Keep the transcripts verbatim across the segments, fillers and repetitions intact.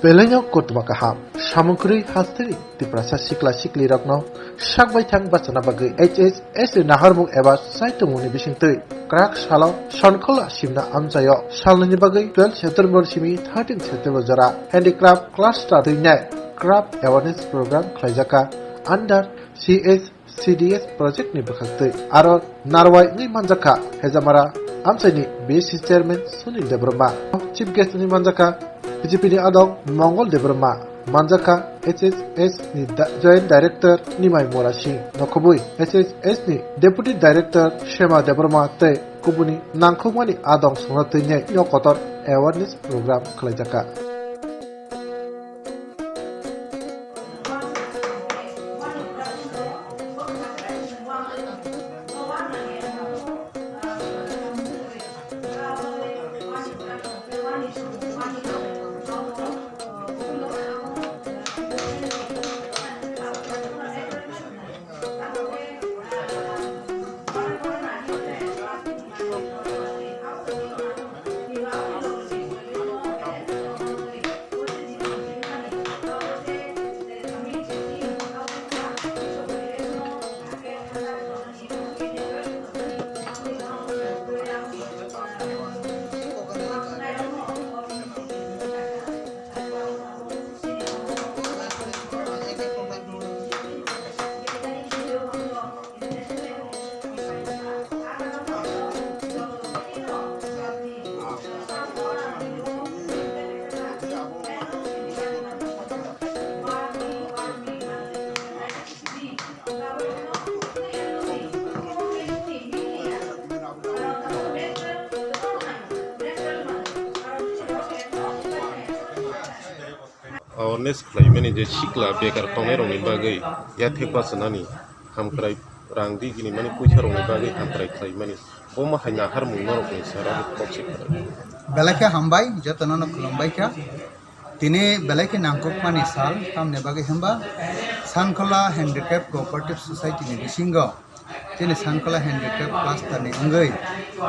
Belai no kothoma kaham, samung kwrwi hasteni Tiprasa sikla sikli rokno sak bai thang bachana bagwi H S S ni naharmung eba chaitumungni bisingtwi kwrak salo Sankhola simna amchaio salnwini bagwi twelve September simi thirteen September jora handicraft cluster twinai craft awareness program khlaijaka under C S C D S project ni bwkhaktwi aro narwai wngwi manjakha Hejamara amchaini B C chairman Sunil Debbarma, chief guest wngwi manjakha B J P ni adong Mongol Debbarma, manjakha H S S ni da-, joint director Nimai Mora Singh, nokhobwi H S S ni deputy director Shema Debbarma tei kubuni nangkukmani adong songna twinai no kotor awareness program khlaijakha. Awareness khlaimani je sikla bekar tongnai rokni bagwi yathek bachanani hamkrai rang digini mani puisa rokni bagwi hamkrai khlaimani bomo hai naharmung norokni sara kok se khlai. Belai khe hambai, jotono no khulumbai kha. Tini belai khe nangkukmani sal, tamni bagwi hwnba Sankhola Handicraft Cooperative Society ni bisingo chini Sankhola Handicraft cluster ni wngwi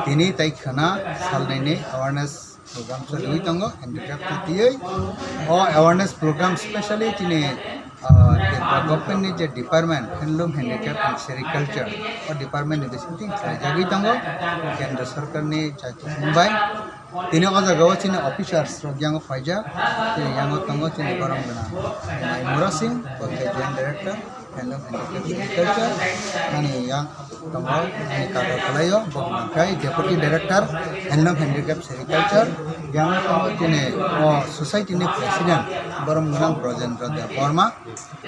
tini tai khwna salnwini awareness program choliwi tongo, handicraft ni twiwi. O awareness program specially chini, ah, Tripura government ni je department handloom, handicraft and sericulture, o department ni bisingtwi khlaijagwi tongo, Kendra Sarkar ni chaichuk bai. Tini o jaga o chini officers rok yango phaijak, chini yango tongo chini borom gwnang Mai Mura Singh, bo khe joint director, handloom and handicraft sericulture, ani yang tongo ani kaka kwlaio, bo hwnkha khe deputy director, handloom handicraft sericulture, yango tongo chini o society ni president borom gwnang Brojendra Debbarma.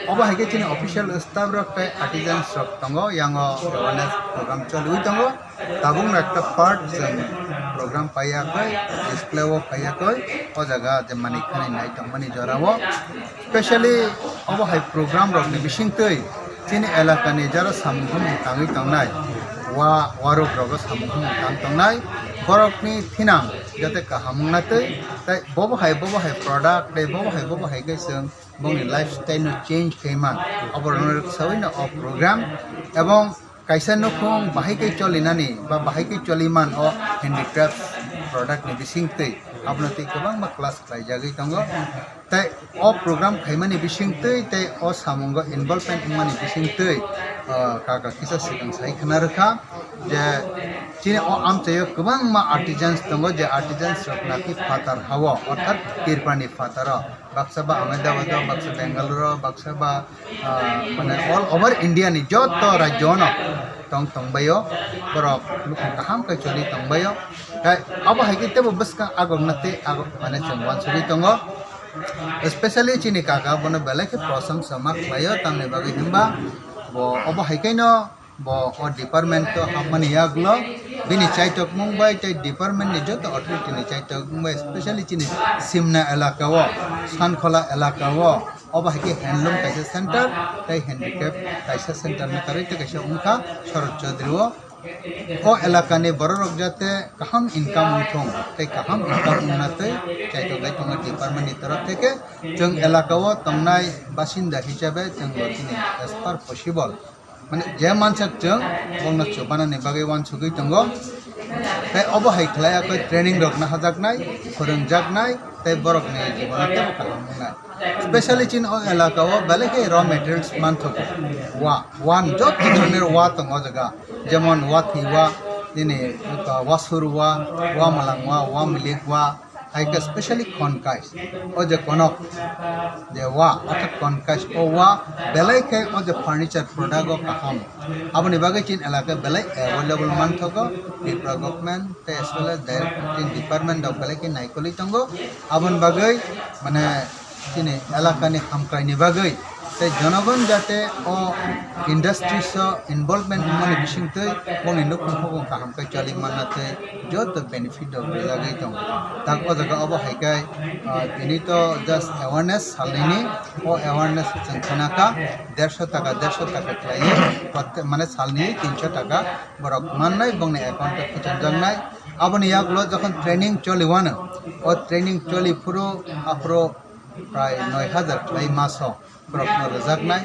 Obo hai khe chini official staff rok tei artisans rok tongo, yango awareness program choliwi tongo. Tabukno ekta part chwng program paiyakwi, display o paiyakwi, o jaga je manwi khani nai tongmani jorao. Specially obo hai program rokni bisingtwi chini elakani jara samung hamung tangwi tongnai, wa warok rogo samung hamung tang tongnai, borokni thinang jate kaham wngna twi, tei bobo hai, bobo hai product tei bobo hai, bobo hai khe chwng bongni lifestyle no change khe man. Oborokno rwksawi no o program, ebong kaisa nukhung bahai khe cholinani ba bahai khe choliman o handicraft product ni bisingtwi, abono tei kwbangma class khlaijagwi tongo. Tei o program khaimani bisingtwi tei o samungo involvement wngmani bisingtwi, ah, kaka kisa swkang sai khna rwkha je chini o amchaio kwbangma artisans tongo, je artisans rok naki phatar hao, orthat Tripurani phataro. Baksa ba Ahmedabad o, baksa Bangalore o, baksa ba, ah, mane all over India ni joto rajyo no tong tongbaio, borok nukhung kaham khe choli tongbaio. Tei abo hai khe tebo bwskang agokna tei agok mane chwng uansugwi tongo. Especially chini kaka bono belai khe prosongsa ma khlaio, tamni bagwi hwnba bo obo hai khe no Bo o department o hapmani yagulo bini chaitokmung bai tei department ni joto authority ni chaitokmung bai, specially chini Simna elaka o, Sankhola elaka o, obo hai khe handloom kaisa center tei handicraft kaisa center ni karwi tei kaisa wngkha Sharad Chaudhary o. O elaka ni borok rok jate kaham income wngthung tei kaham income wngna tei chaitok lai tongo department ni torok theke. Chwng elaka o tongnai basinda hisabe chwng bo chini as per possible. Mane je mansak chwng bongno chubanani bagwi uansugwi tongo. Tei obo hai khlai akoi training rok nahajaknai, phwrwngjaknai, tei borokni jibono teibo kaham wngnai. Specially chini o elaka o belai khe raw materials manthogo. Wa, wa ni joto dhoroner wa tongo o jaga. Jemon wa thwi wa, nini, uh, wasur wa, wa mwlang wa, wa milik wa, hai khe specially khon kais. O je konok je wa, orthat khon kais o wa belai khe o je furniture product o kaham. Aboni bagwi chini elaka belai available manthogo. Tripura government tei as well as direct department rok belai khe naikolwi tongo. Aboni bagwi mane chini elakani hamkraini bagwi tei jonogon jate o industries o involvement wngmani bisingtwi bongni nukhung phokong kaham khe choli manna tei joto benefit rok rijagwi tongo. Tak o jaga obo hai khe, ah, tini to just awareness salnini, o awareness chwng khna kha derso taka, derso taka khlaiwi, prote-, mane salni tinso taka borok mannai bongni account o khichakjaknai. Aboni yagulo jokhon training choli wano, o training choli phuru aphuru prai noi hajar khlai maso borokno rwjaknai.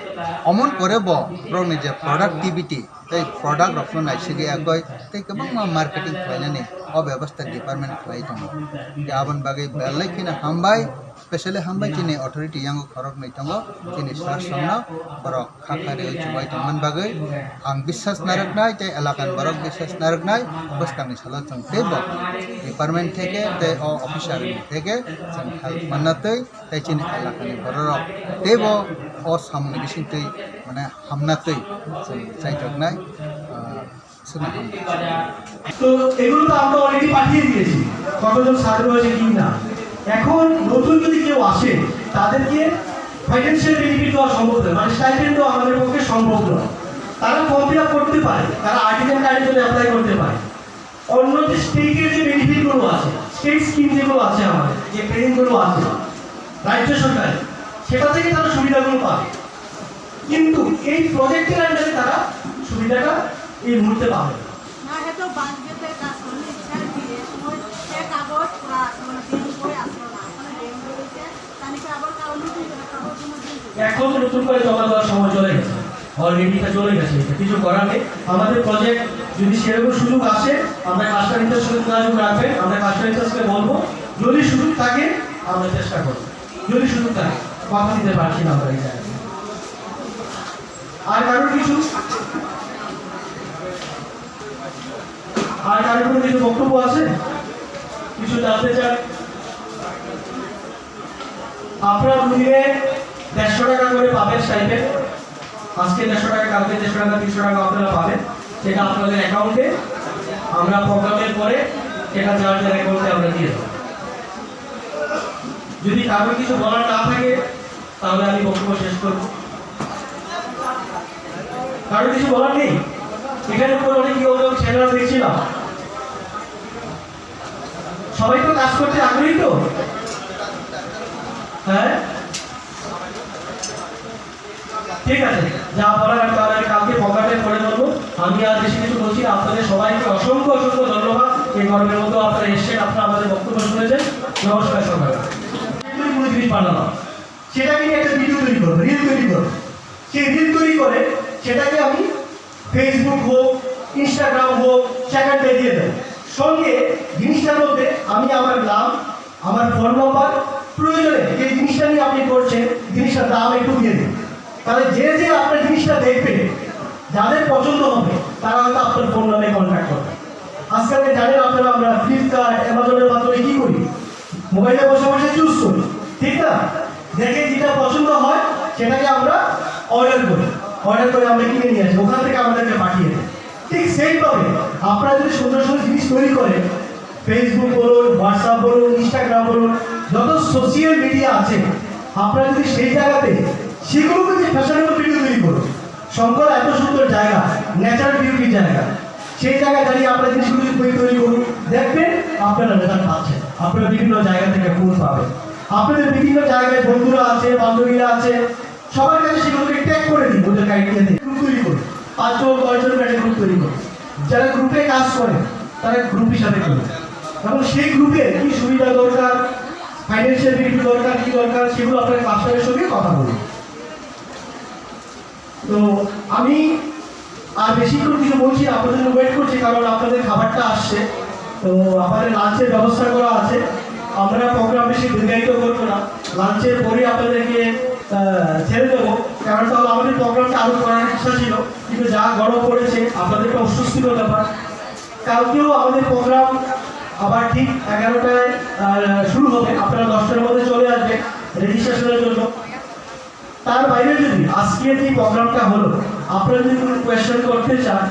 Omon pore bo borokni je productivity tei product rokno naisigwi agoi tei kwbangma marketing khlainani o bebostha department khlai tongo. Tei aboni bagwi belai kheno hambai, specially hambai chini authority yango khoroknwi tongo, chini sir songno borok kha kha rwui chubai tongmani bagwi. Ang biswas narwknai tei elakani borok biswas narwknai, bwskangni salo chwng teibo department theke tei o officer ni theke chwng help manna twi tei chini elakani bororok teibo o samungni bisingtwi mane hamna twi chwng chaitoknai, ah, swkang hambai. তো এগুলো তো আমরা অলরেডি পাঠিয়ে দিয়েছি, কতজন ছাত্র হয়েছে কি না। এখন নতুন যদি কেউ আসে, তাদেরকে ফাইন্যান্সিয়াল বেনিফিট দেওয়া সম্ভব নয়, মানে স্টাইপেন্ড দেওয়া আমাদের পক্ষে সম্ভব নয়। তারা ফর্ম ফিল আপ করতে পারে, তারা আর্টিজান কার্ডের জন্য অ্যাপ্লাই করতে পারে। অন্য যে স্টেটের যে বেনিফিটগুলো আছে, স্টেট স্কিম যেগুলো আছে আমাদের, যে পেমেন্টগুলো আছে রাজ্য সরকারের, সেটা থেকে তারা সুবিধাগুলো পাবে। কিন্তু এই প্রজেক্টের আন্ডারে তারা সুবিধাটা এই মুহূর্তে পাবে না। না, হয়তো বাণিজ্যতে কাজ করলে ইচ্ছা দিয়ে সময় সে কাগজ পুরা কোনো দিন করে আসলো না, ওখানে ডেম রয়েছে। এখন নতুন করে জমা দেওয়ার সময় চলে গেছে, অলরেডি এটা চলে গেছে, এটা কিছু করার নেই। আমাদের প্রজেক্ট যদি সেরকম সুযোগ আসে, আমরা কাস্টমাইজের সঙ্গে যোগাযোগ রাখবেন, আমরা কাস্টমাইজারকে বলবো, যদি সুযোগ থাকে আমরা চেষ্টা করবো, যদি সুযোগ থাকে, কথা দিতে পারছি না আমরা এই জায়গায়। আর কারোর কিছু, আর কারোর কোনো কিছু বক্তব্য আছে, কিছু জানতে চান? আপনারা দুদিনে দেড়শো টাকা করে পাবেন স্টাইপেন্ড। আজকে দেড়শো টাকা, কালকে দেড়শো টাকা, তিনশো টাকা আপনারা পাবেন। সেটা আপনাদের অ্যাকাউন্টে আমরা প্রোগ্রামের পরে সেটা যার যার অ্যাকাউন্টে আমরা দিয়ে দেবো। যদি কারোর কিছু বলার না থাকে, তাহলে আমি বক্তব্য শেষ করব। কারোর কিছু বলার নেই? এখানে উপরে অনেক ইয়ং ইয়ং ছেলেরা দেখছিলাম, সবাই তো কাজ করতে আগ্রহী তো? হ্যাঁ, ঠিক আছে, যা বলার আমি তাহলে আমি কালকে প্রোগ্রামে করে বলবো। আমি আর বেশি কিছু বলছি না, আপনাদের সবাইকে অসংখ্য অসংখ্য ধন্যবাদ। এই গরমের মধ্যে আপনারা এসেছেন, আপনারা আমাদের বক্তব্য শুনেছেন। নমস্কার সবাই। কোনো জিনিস বানালাম, সেটাকে নিয়ে একটা ভিডিও তৈরি করবো, রিল তৈরি করবো। সেই রিল তৈরি করে সেটাকে আমি Facebook হোক, Instagram হোক, সেখানটায় দিয়ে দেবো। সঙ্গে জিনিসটার মধ্যে আমি আমার নাম, আমার ফোন নাম্বার, প্রয়োজনে যে জিনিসটা নিয়ে আপনি করছেন, জিনিসটার দাম একটু দিয়ে দিন। তাহলে যে যে আপনার জিনিসটা দেখবে, যাদের পছন্দ হবে, তারা হয়তো আপনার ফোন নামে কন্ট্যাক্ট করবে। আজকালকে জানেন আপনারা, আমরা ফ্লিপকার্ট, অ্যামাজনের মাধ্যমে কি করি? মোবাইলে বসে বসে চুজ করি, ঠিক না? দেখে যেটা পছন্দ হয়, সেটাকে আমরা অর্ডার করি। অর্ডার করে আমরা কিনে নিয়ে আসি, ওখান থেকে আমাদেরকে পাঠিয়ে দেয়। ঠিক সেইভাবে আপনারা যদি সুন্দর সুন্দর জিনিস তৈরি করেন, Facebook বলুন, WhatsApp বলুন, Instagram বলুন, যত সোশ্যাল মিডিয়া আছে, আপনারা যদি সেই জায়গাতে সেগুলোকে যে ফ্যাশনেবল ভিডিও তৈরি করুন, শঙ্কর এত সুন্দর জায়গা, ন্যাচারাল বিউটি জায়গা, সেই জায়গায় দাঁড়িয়ে আপনারা জিনিসগুলো যদি তৈরি তৈরি করুন, দেখবেন আপনারা রেজাল্ট পাচ্ছেন। আপনারা বিভিন্ন জায়গা থেকে ফোন পাবেন। আপনাদের বিভিন্ন জায়গায় বন্ধুরা আছে, বান্ধবীরা আছে, সবার কাছে সেগুলোকে ট্যাগ করে দিন ওদের আইডিয়াতে। গ্রুপ তৈরি করুন, পাঁচজন, দশজন মিলে গ্রুপ তৈরি করুন। যারা গ্রুপে কাজ করে, তারা গ্রুপ হিসাবে করুন। এবং সেই গ্রুপে কি সুবিধা দরকার, ফাইন্যান্সিয়াল বেনিফিট দরকার, কি দরকার, সেগুলো আপনারা কাস্টমারের সঙ্গে কথা বলুন। তো আমি আর বেশিক্ষণ কিছু বলছি না, আপনাদের জন্য ওয়েট করছি, কারণ আপনাদের খাবারটা আসছে। তো আমাদের লাঞ্চের ব্যবস্থা করা আছে। আমরা প্রোগ্রাম বেশি দীর্ঘায়িত করবো না। লাঞ্চের পরেই আপনাদেরকে আহ, ছেড়ে দেবো, কারণ তাহলে আমাদের প্রোগ্রামটা আরো করার ইচ্ছা ছিল, কিন্তু যা গরম পড়েছে, আপনাদের একটা অস্বস্তিকর ব্যাপার। কালকেও আমাদের প্রোগ্রাম আবার ঠিক এগারোটায় আহ, শুরু হবে। আপনারা দশটার মধ্যে চলে আসবেন রেজিস্ট্রেশনের জন্য। তার বাইরে যদি আজকে যে প্রোগ্রামটা হলো, আপনারা যদি কোনো কোয়েশ্চেন করতে চান,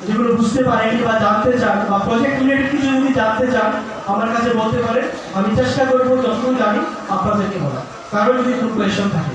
যেগুলো বুঝতে পারেনি বা জানতে চান, বা প্রজেক্ট রিলেটেড কিছু যদি জানতে চান, আমার কাছে বলতে পারেন। আমি চেষ্টা করবো যতদূর জানি আপনাদেরকে বলার, কারোর যদি কোনো কোয়েশ্চেন থাকে।